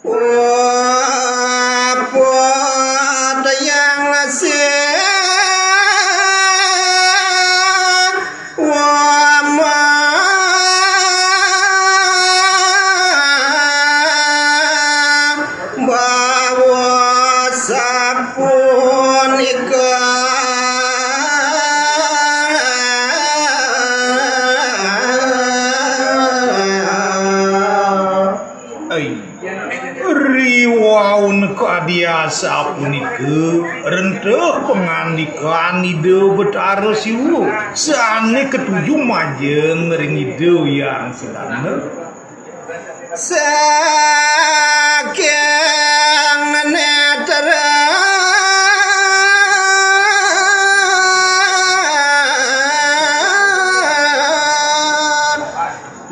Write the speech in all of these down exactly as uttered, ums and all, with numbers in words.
Pupuh Hyang Siwa mabawa sapunika. Ai, riwaun kadi asapunika, renteh pangandikan Ida Betara Siwa, sane katuju majeng ring Ida Hyang Sedana. Saking netra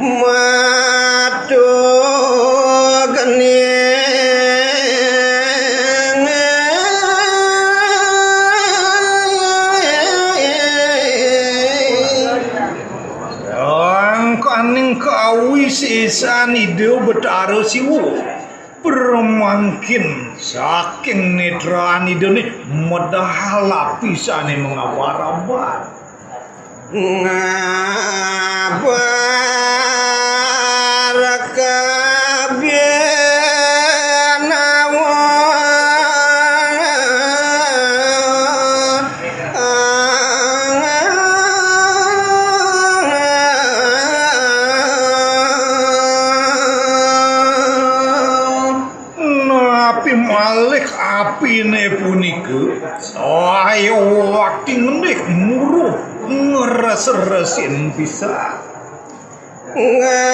matu gening. Sangkaning kawisesan Ida Betara Siwa, pramangkin saking netran Idane medal lapisane mangabar-abar. Ngabar kabinawa. Napi malih apine punika saha wakti ngendih muruh ngres-resin pisan. Ngasangangan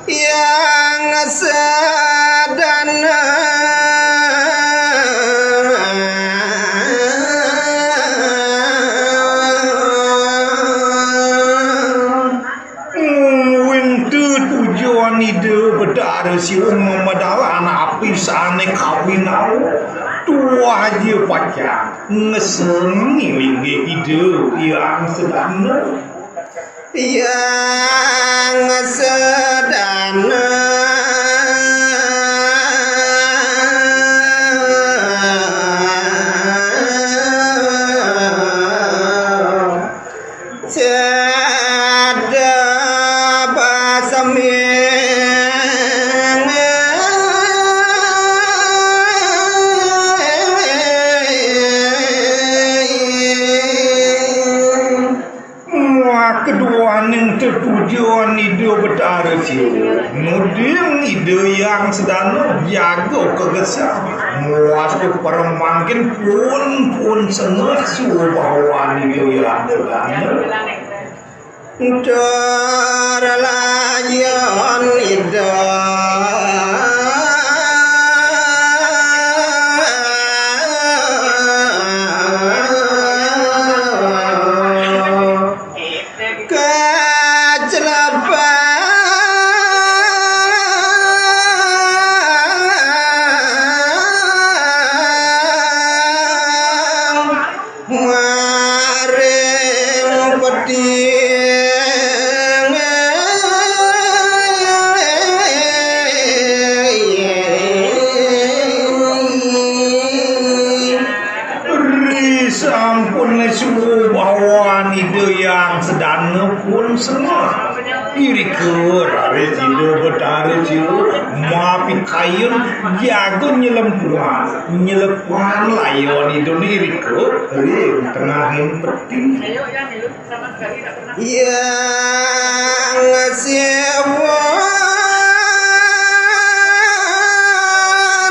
Hyang Sedana. Mungguing tetujon Ida Betara Siwa mamedalan api sane kawinawa. Tuah ja pacang ngesengi linggih Ida Hyang Sedana. Hyang Sedana. Cedek basami. Muah keduaning tetujon Ida Betara Siwa, nuding Ida Hyang Sedana jaga kagesang. Muah paremangkin pun, pun sengeh subawan Ida Hyang Sedana. Tur layon Ida kaclepat maring peti. Ri sampun subawan Ida Hyang Sedana pun sengeh. Irika raris Ida Betara Siwa mapikayun jaga nyelempuan, nyelepuan layon Ida irika ring tengahing peti. Hyang Siwa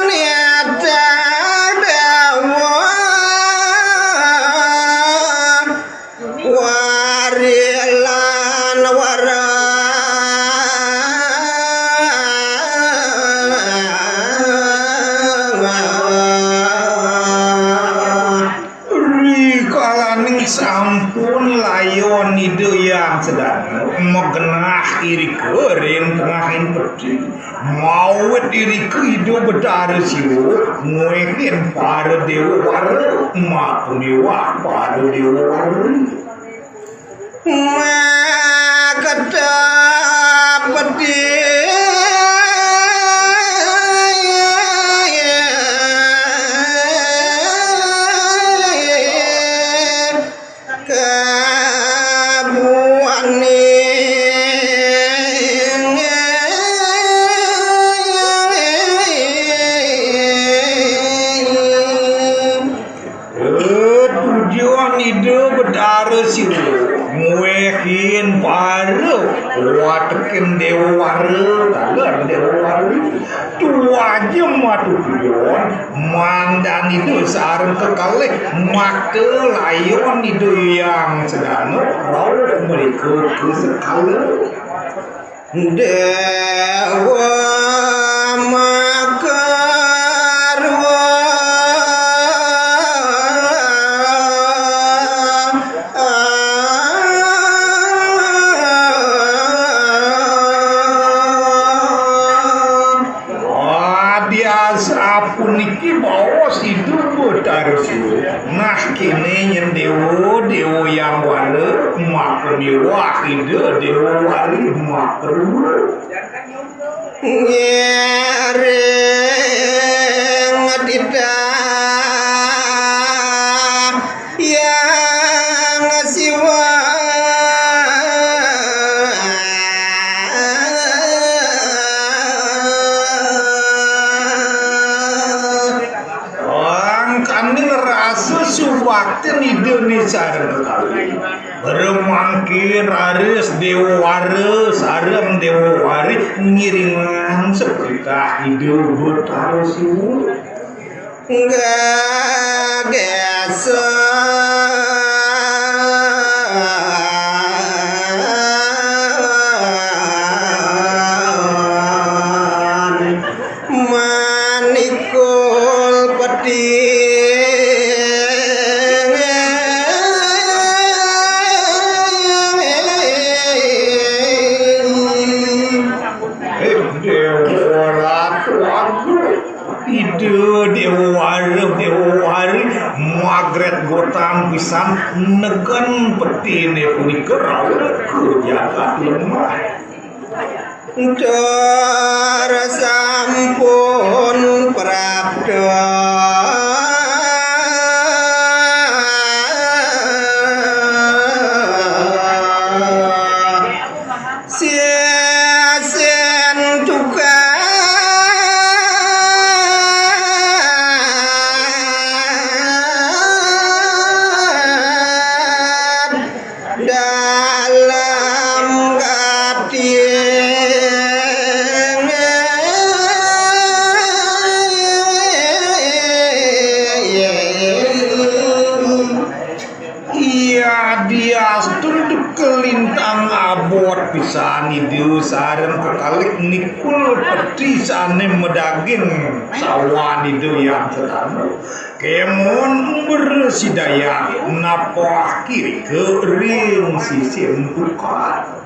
nitah dawuh wari lan wara. Rikalaning sampun layon Ida Hyang Sedana magenah irika ring tengahing peti, mawit irika Ida Betara Siwa ngwehin para dewa wara, mapunewah para dewa wara. Maketepeti kabuani. Eh, tujuan Ida Betara Siwa ngwehin para watekin Dewa Wara, taler Dewa Wara. Tuaja matu tujuan mandan Ida sareng kekalih makta layon Ida Hyang Sedana rauh mereka ke sekala. Dewa Makarwa. Adi asapuniki baos Ida Betara Siwa. Nah, kene yen Dewa, Dewa Hyang Wara, maka miwah Ida Dewa Wari, maka ruwet. Ngiring titah Hyang Siwa. Angkaning rasa subakti Ida ne sareng kekalih. Para mangkin raris Dewa Wara sareng Dewa Wari ngiringang seperintah Ida Betara Siwa. Gagesa manikul peti. Eh, Dewa Ratu Agung. Ida Dewa Wara, Dewa Wari, magret gotan pisan negen petine punika rauh ke jagat lemah. Tur sampun prapta sisin tukad dalam kating. Iya, diastun tu kelintang abot pisan Ida sareng kekalih nikul peti sane madaging sawan Ida Hyang Sedana. Kemon bersidayah napah kirika ring sisin tukad.